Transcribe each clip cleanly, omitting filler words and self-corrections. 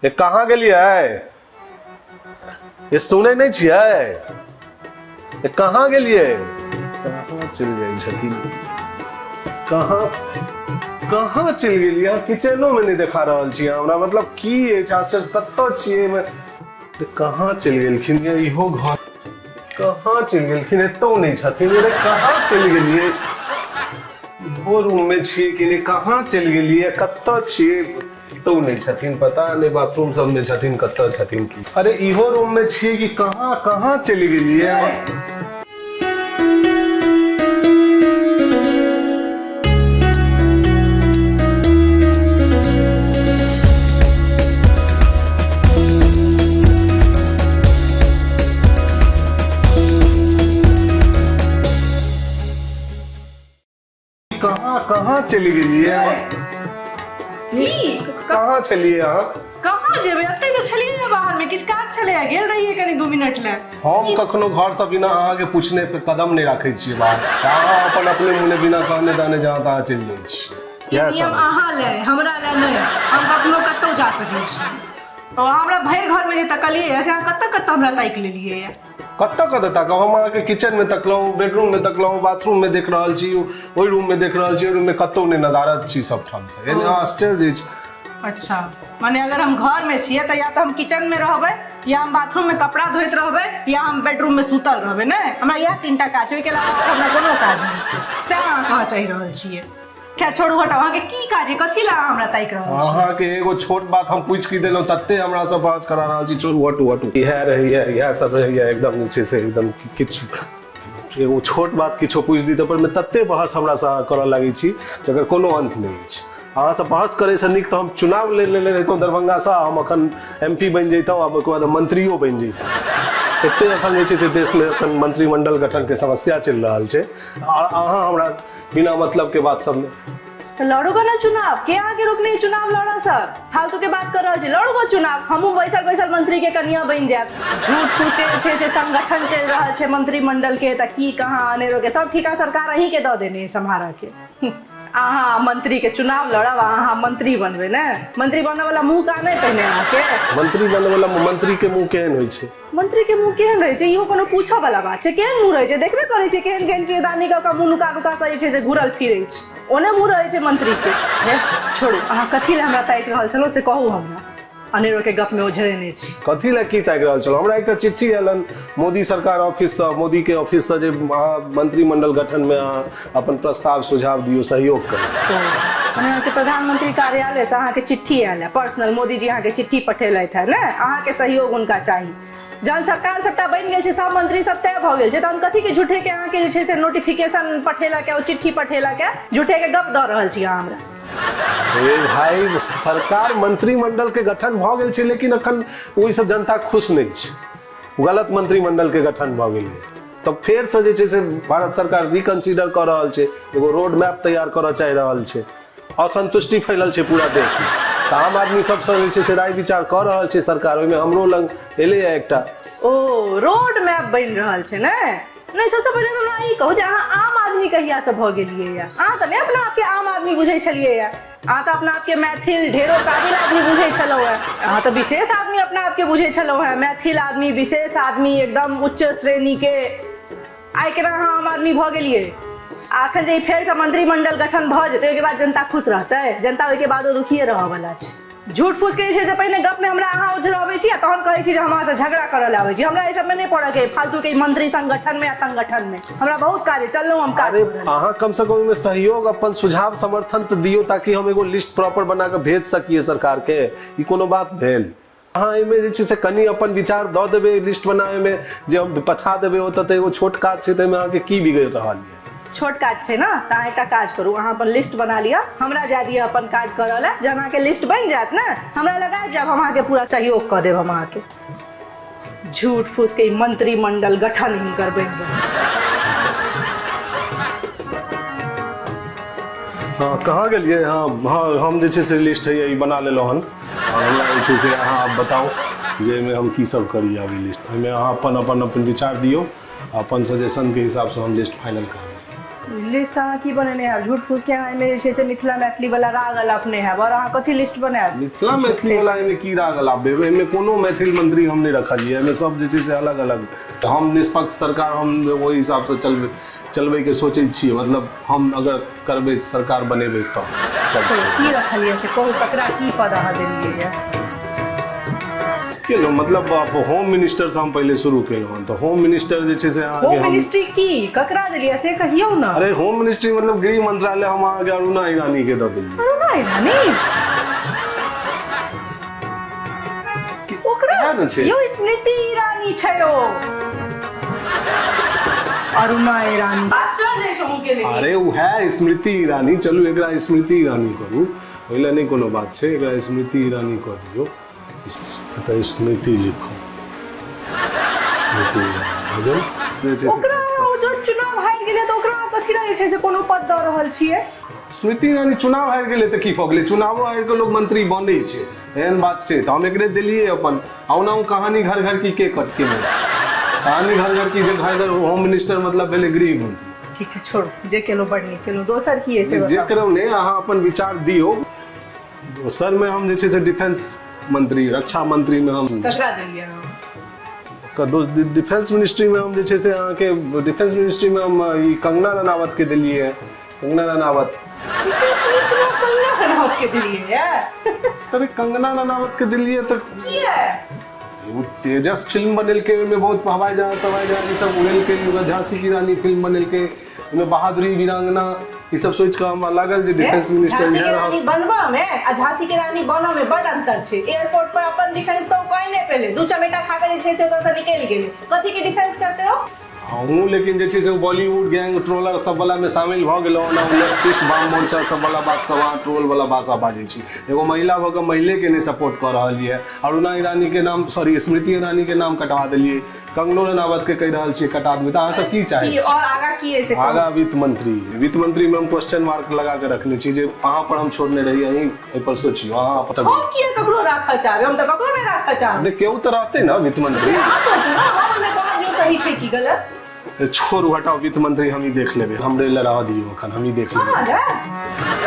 ये कहाँ गेलियै? ये सुनै नहि छियै? ये कहाँ गेलियै? कहाँ चलि जाइ छथिन? कहाँ कहाँ चलि गेलियै अहाँ? किचनोमे नहि देखा रहल छी हमरा। मतलब की अछि आश्चर्य, कतऽ छियै एहिमे? ये कहाँ चलि गेलखिन? ये इहो घर कहाँ चलि गेलखिन? एतौ नहि छथिन। अरे कहाँ चलि गेलियै? इहो रूममे छियै कि नहि? कहाँ चलि गेलियै? कतऽ छियै? कतौ नहि छथिन, पता नहि बाथरूम सबमे छथिन, कतऽ छथिन की। अरे इहो रूम में छियै कि कहाँ कहाँ चलि गेलियै? कहाँ कहाँ चलि गेलियै? की? कहाँ छलियै अहाँ? कहाँ जेबै, एतै तऽ छलियै बाहर मे, किछु काज छलै, गेल रहियै कनि 2 मिनट लए। हम कखनो घर से बिना अहाँके पूछने पे कदम नहि राखै छियै बाहर। अहाँ अपन अपने मुने बिना कहने दाने जहाँ तहाँ चलि जाइ छियै। ई इएह नियम सब अहाँ ले, हमरा ले नहि। हम कखनो कतहु जा सकै छी। ओ हमरा भरि घर मे जे तकलियै से अहाँ कतऽ कतऽ हमरा ताकि लेलियै? कतऽ कतऽ तकब? हम अहाँके किचनमे तकलहुँ, बेडरूममे तकलहुँ, बाथरूममे देख रहल छी, ओहि रूममे देख रहल छी, ओहि रूममे कतहु नहि नदारद छी सब ठामसँ। यानी आश्चर्य अछि। अच्छा, माने अगर हम घर में छियै तऽ या तऽ हम किचन में रहबै, या हम बाथरूम में कपड़ा धोइत रहबै, या हम बेडरूम में सुतल रहबै। नहि, हमरा इएह 3टा काज छै, ओहिके अलावा आओर हमरा कोनो काज नहि छै, सएह अहाँ कहऽ चाहि रहल छियै? खैर छोड़ू, हटाउ, अहाँके की काज है? कथी लए अहाँ हमरा ताकि रहल छी? अहाँके एगो छोट बात हम पूछि की देलहुँ, तते हमरा सब बहस करा रहल छी। छोड़ू, हटू हटू। इएह रहैया, इएह सब रहैया एकदम जे छै से एकदम किछु एगो छोट बात किछो पूछि दी तऽ पर मे तते बहस हमरा से अहाँ करऽ लागै छी जकर कोनो अंत नहि अछि। अहाँसँ बहस करैसँ नीक तऽ हम चुनाव लड़ि लेने रहितहुँ दरभंगासँ, हम अखन एम पी बनि जैतहुँ आ ओहिके बाद हम मंत्रियो बनि जैतहुँ। एते अखन जे छै से देशमे अखन मंत्रिमंडल गठनके समस्या चलि रहल छै आ अहाँ हमरा बिना मतलब के बात सबमे। तऽ लड़ू गो ना चुनाव, के अहाँके रोकने चुनाव लड़ऽ सर? फालतू के बात कर रहल छी। लड़ू गो चुनाव, हमहूँ बैसल बैसल मंत्री के कनिया बनि जायब। झूठ फूस के जे छै से संगठन चलि रहल छै मंत्रिमंडल के, तऽ की कहाँ अनेरो के सब ठीका सरकार अहीं के दऽ देने सम्हारऽ के। अहाँ मंत्री के चुनाव लड़ब आ अहाँ मंत्री बनबै ने? मंत्री बनऽ वाला मुँह का नहि पहिने अहाँके? मंत्री बनऽ वाला मंत्री के मुँह केहन होइ छै? मंत्री के मुँह केहन रहै छै, इहो कोनो पूछऽ वाला बात छै? केहन मुँह रहै छै देखबे करै छै, केहन केहन किरदानी कऽ कऽ मुँह नुका नुका कऽ जे छै से घुरल फिरै छै, ओने मुँह रहै छै मंत्री के। हे छोड़ू, अहाँ कथी लए हमरा ताकि रहल छलहुँ से कहू, हमरा अनेरो के गप में ओझरेने छी। कथी लए की ताकि रहल छलहुँ? हमरा एकटा चिट्ठी आयल मोदी सरकार ऑफिससँ, मोदी के ऑफिससँ, जे अहाँ मंत्रिमंडल गठनमे अहाँ अपन प्रस्ताव सुझाव दियौ, सहयोग करू। ओ मने अहाँके प्रधानमंत्री कार्यालय से अहाँके चिट्ठी आयल है पर्सनल? मोदी जी अहाँके चिट्ठी पठेलथि है ने? अहाँके सहयोग हुनका चाही। जहन सरकार सबटा बनि गेल छै, सब मंत्री सब तय भऽ गेल छै, तहन कथी के झूठे के अहाँके जे छै से नोटिफिकेशन पठेलक है, ओ चिट्ठी पठेलक है? झूठे के गप दऽ रहल छी अहाँ हमरा। हे भाई, सरकार मंत्रिमंडल के गठन भऽ गेल छै, लेकिन अखन ओहिसँ जनता खुश नहि छै। गलत मंत्रिमंडल के गठन भऽ गेलै, तऽ फेरसँ जे छै से भारत सरकार रिकन्सिडर कऽ रहल छै, एगो रोड मैप तैयार करऽ चाहि रहल छै। असन्तुष्टि फैलल छै पूरा देशमे, तऽ आम आदमी सबसँ जे छै से राय विचार कऽ रहल छै सरकार। ओहिमे हमरो लग एलैए एकटा। ओ रोड मैप बनि रहल छै ने? नहि, सबसँ पहिले तऽ हमरा ई कहू जे अहाँ आम आदमी कहियासँ भऽ गेलियै? अहाँ तऽ नहि अपना आपके आम आदमी बुझै छलियै। अहाँ तऽ अपना आपके मैथिल ढेरो काबिल आदमी बुझै छलहुँ हेँ। अहाँ तऽ विशेष आदमी अपना आपके बुझै छलहुँ हेँ, मैथिल आदमी, विशेष आदमी, एकदम उच्च श्रेणीके। आइ केना अहाँ आम आदमी भऽ गेलियै? आ अखन जे ई फेरसँ मंत्रिमंडल गठन भऽ जेतै, ओहिके बाद जनता खुश रहतै? जनता ओहिके बादो दुखिए रहऽवला छै। झूठ फूस के जे छै से पहिने गप में हमरा अहाँ उझराबै छी आ तहन कहै छी जे हम अहाँसँ झगड़ा करऽ लए आबै छी। हमरा एहि सबमे नहि पड़ऽ के फालतू के मंत्री संगठन में या संगठन में, हमरा बहुत काज है, चललहुँ हम काज। अरे अहाँ कम से कम ओहिमे सहयोग, अपन सुझाव समर्थन तऽ दियौ, ताकि हम एगो लिस्ट प्रॉपर बना कऽ भेज सकिए सरकार के। ई कोनो बात भेल? अहाँ एहिमे जे छै से कनि अपन विचार दऽ देबै लिस्ट बनाबैमे, जे हम पठा देबै ओतऽ, तऽ एगो छोट काज छै, तऽ एहिमे अहाँके की बिगड़ि रहल यऽ? छोट काज छै ने, तऽ अहाँ एकटा काज करू, अहाँ अपन लिस्ट बना लिअ, हमरा जाय दिअ अपन काज करऽ लए। जहन अहाँके लिस्ट बनि जायत ने, हमरा लग आबि जायब, हम अहाँके पूरा सहयोग कऽ देब। हम अहाँके झूठ फूस के ई मंत्रिमंडल गठन हिनकर बनि रहल छै। हँ, कहाँ गेलियै? हँ हँ, हम जे छै से लिस्ट होइए ई बना लेलहुँ हन। आओर हमरा जे छै से अहाँ आब बताउ जे एहिमे हम की सब करी आब ई लिस्ट। एहिमे अहाँ अपन अपन अपन विचार दियौ, अपन सजेशनके हिसाबसँ हम लिस्ट फाइनल करबै। लिस्ट अहाँ की बनेने हैब? झूठ फूस के अहाँ एहिमे जे छै से मिथिला मैथिली वाला राग अलापने हैब, और अहाँ कथी लिस्ट बनायब? मिथिला मैथिली वाला एहिमे की राग अलाप देब? एहिमे कोनो मैथिल मंत्री हम नहि रखलियै, एहिमे सब जे छै से अलग अलग। हम निष्पक्ष सरकार, हम ओहि हिसाबसँ चलबै चलबैके सोचै छियै, मतलब हम अगर करबै सरकार बनेबै तऽ सब छै। की रखलियै से कहू, ककरा की पद अहाँ देलियै यऽ? केलहुँ मतलब होम मिनिस्टरसँ हम पहिले शुरू केलहुँ हन, तऽ होम मिनिस्टर जे छै से अहाँके होम मिनिस्ट्री की ककरा देलियै से कहियौ ने। अरे होम मिनिस्ट्री मतलब गृह मंत्रालय हम अहाँके अरुणा ईरानी के दऽ देलियै। अरुणा ईरानी ओकरा इएह ने छै। यौ स्मृति ईरानी छै ओ, अरुणा ईरानी आश्चर्य छै मुँह के लेके। अरे उएह स्मृति ईरानी, चलू एकरा स्मृति ईरानी करू, ओहि लए नहि कोनो बात छै, एकरा स्मृति ईरानी कऽ दियौ। एतऽ स्मृति लिखू, स्मृति भऽ गेल जे छै से। ओकरा ओ जो चुनाव हारि गेलै तऽ ओकरा कथी लए जे छै से कोनो पद दऽ रहल छियै? स्मृति ईरानी चुनाव हारि गेलै तऽ की भऽ गेलै? चुनावो हारि कऽ लोक मंत्री बनै छै, एहन बात छै तऽ हम एकरे देलियै अपन। आ ओना ओ कहानी घर घर की के कट केने छै, कहानी घर घर की जे घर घर होम मिनिस्टर मतलब भेलै गृह मंत्री। ठीक छै, छोड़ू, जे केलहुँ बड़ नीक केलहुँ। दोसर की अछि से जे बताउ। करौ ने, अहाँ अपन विचार दियौ। दोसरमे हम जे छै से डिफेंस मंत्री, रक्षा मंत्रीमे हम ककरा देलियै अहाँ? डिफेंस मिनिस्ट्रीमे हम जे छै से अहाँके डिफेंस मिनिस्ट्रीमे हम ई कंगना रनावत के देलियै है, कंगना रनावत। डिफेंस मिनिस्ट्री में कंगना रनावत के देलियै है? तभी कंगना रनावत के देलियै तऽ किया? ओ तेजस फिल्म बनेलकै, ओहिमे बहुत हवाई जहाज तवाई जहाज ई सब उड़ेलकै। ओकरा झांसी की रानी फिल्म बनेलकै, ओहिमे बहादुरी वीरांगना ई सब सोचि कऽ हमरा लागल जे डिफेंस मिनिस्टर झांसी के इएह रानी रहत। बनबा में आ झांसी के रानी बनऽ में बड अंतर छै। एयरपोर्ट पर अपन डिफेंस तऽ ओ कए नहि पेले, दू चमेटा खा के जे छै से ओतऽ से निकलि गेलै, कथी के डिफेंस करते हो? हमहूँ लेकिन जे छै से बॉलीवुड गैंग ट्रोलर सब वला मे शामिल भऽ गेलहुँ। ओना लेफ्टिस्ट वाम मोर्चा सब वला बात सब अहाँ ट्रोल वला भाषा बाजै छी। एगो महिला भऽ कऽ महिले के नहि सपोर्ट कऽ रहल यऽ। अरुणा ईरानी के नाम, सॉरी, स्मृति ईरानी के नाम कटवा देलियै, कंगनो रनावत के कहि रहल छियै कटा देबै, तऽ अहाँ सब की चाहै की छी? और आगा की है से कहू। आगा वित्त मंत्री। वित्त मंत्री में हम क्वेश्चन मार्क लगा के रखने छी जे अहाँ पर हम छोड़ने रही, अहीं एहि पर सोचियो अहाँ पर। हम किया ककरो राखऽ चाहबै? हम तऽ ककरो नहि राखऽ चाहबै। अरे केओ तऽ रहतै ने वित्त मंत्री। से अहाँ सोचू ने, हम ओहिमे कहब जे सही छै की गलत। छोड़ू, हटाउ, वित्त मंत्री हम ही देख लेबै, हमरे लए रहऽ दियौ, एखन हम ही देख लेबै। अहाँ लए?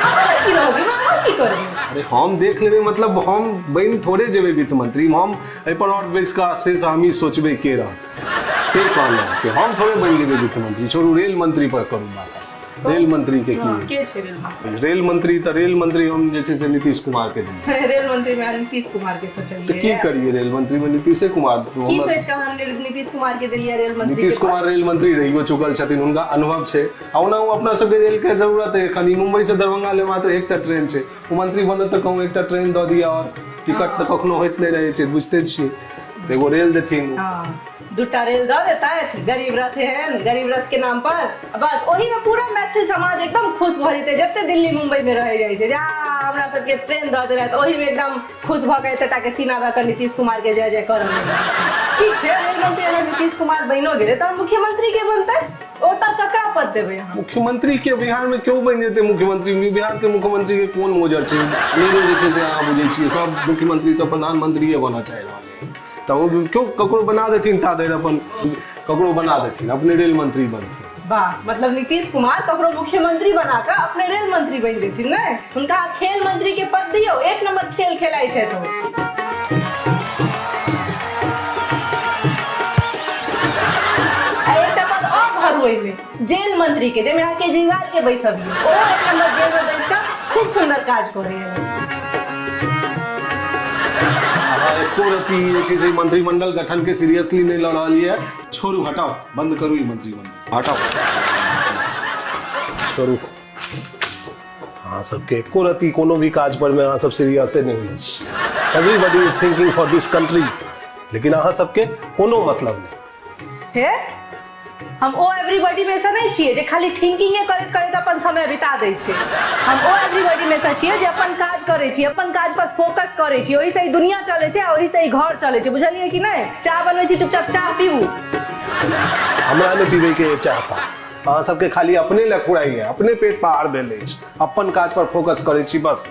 अहाँ लए की रहबै? अहाँ की करबै? अरे हम देख लेबै मतलब हम बनि थोड़े जेबै वित्त मंत्री, हम एहिपर आओर बैस कऽ से हम ही सोचबै के रहत से कहलहुँ कि हम थोड़े बनि जेबै वित्त मंत्री। छोड़ू, रेल मंत्री पर करू बात। रेल मंत्री के की? के छै रेल मंत्री? रेल मंत्री तऽ रेल मंत्री हम जे छै से नीतीश कुमार के देलियै। रेल मंत्री में नीतीश कुमार के सोचलियै? तऽ की करियै, रेल मंत्री में नीतीशे कुमार की सोचि कऽ अहाँ नीतीश कुमार के देलियै रेल मंत्री? नीतीश कुमार रेल मंत्री रहियो चुकल छथिन, हुनका अनुभव छै आ ओना ओ अपना सबके रेल के जरूरत है। एखन ई मुंबई से दरभंगा ले मात्र एकटा ट्रेन छै, ओ मंत्री बनत तऽ कहूँ एकटा ट्रेन दऽ दिअ, और टिकट तऽ कखनो होइत नहि रहै छै, बुझिते छियै, तऽ एगो रेल देथिन। हाँ, दूटा रेल दऽ देतथि गरीब रथ एहन गरीब रथ के नाम पर, बस ओही में पूरा मैथिल समाज एकदम खुश भऽ जेतै, जते दिल्ली मुंबई में रह जाइ छै जे हमरा सबके ट्रेन दऽ देलथि, ओही में एकदम खुश भऽ के एतेटा के सीना दऽ कऽ नीतीश कुमार के जय जय करऽ लगतै। ठीक छै, रेल मंत्री अगर नीतीश कुमार बनियो गेलै तऽ मुख्यमंत्री के बनतै, ओतऽ ककरा पद देबै अहाँ? मुख्यमंत्री के बिहार में क्यों बनि जेतै मुख्यमंत्री? बिहार के मुख्यमंत्री के कोन मोजर छै? अनेरो जे छै से अहाँ बुझै छियै, सब मुख्यमंत्री सब प्रधानमंत्रीए बनऽ चाहि रहल है, तऽ ओ क्यों ककरो बना देथिन, ता धरि अपन ककरो बना देथिन, अपने रेल मंत्री बनथिन। वाह, मतलब नीतीश कुमार ककरो मुख्यमंत्री बना कऽ अपने रेल मंत्री बनि जेथिन ने? हुनका खेल मंत्री के पद दियौ, एक नंबर खेल खेलाइ छथि ओ। आ एकटा पद और भरू ओहिमे जेल मंत्री के, जाहिमे अहाँ केजरीवाल के बैसबियौ, ओहो एक नंबर जेल में बैस कऽ खूब सुंदर काज करैया। अहाँ एको रत्ती जे छै से मंत्रिमंडल गठन के सीरियसली नहि लऽ रहल यऽ। छोड़ू, हटाउ, बंद करू ई मंत्रिमंडल, हटाउ, छोड़ू। अहाँ सबके एको रत्ती कोनो भी काज पर में अहाँ सब सीरियसे नहि होइ छी। Everybody is thinking for this country, लेकिन अहाँ सबके कोनो मतलब नहि। हे, हम ओ एवरीबॉडी में से नहीं छियै जे खाली थिंकिंगे करैत करैत अपन समय बिता दै छै। हम ओ एवरीबॉडी में से छियै जे अपन काज करै छी, अपन काज पर फोकस करै छी, ओहि से ई दुनिया चलै छै आ ओहि से ई घर चलै छै, बुझलियै कि नहि? चाह बनबै छी, चुपचाप चाह पीबू। हमरा नहि पीबैके चाह ता। अहाँ सबके खाली अपने लए फुराइए, अपने पेट पहाड़ भेल अछि, अपन काज पर फोकस करै छी बस।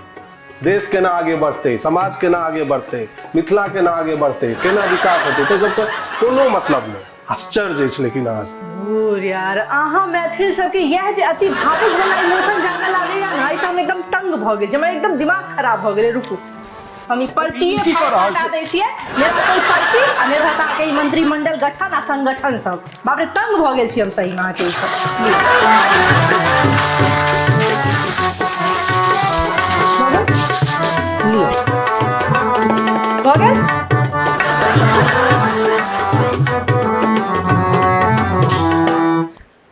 देश केना आगे बढ़तै, समाज केना आगे बढ़तै, मिथिला केना आगे बढ़तै, केना विकास हेतै, ताहि सबसँ कोनो मतलब नहि। आश्चर्य अछि लेकिन अहाँ से। धूर यार, अहाँ मैथिल सबके इएह जे अति भावुक वाला इमोशन जागे लागैया ना, एहिसँ हम एकदम तंग भऽ गेल छी, हमर एकदम दिमाग खराब भऽ गेलै। रुकू, हम ई पर्चिए की कऽ रहल हटा दै छियै। नहि रहत ई पर्ची आ नहि रहत अहाँके ई मंत्रिमंडल गठन आ संगठन सब। बाप रे, तंग भऽ गेल छी हम सहीमे अहाँके ई सब। लिअ। भऽ गेल?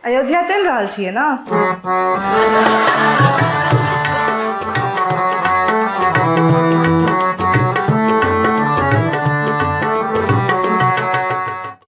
अयोध्या चलि रहल छियै ने?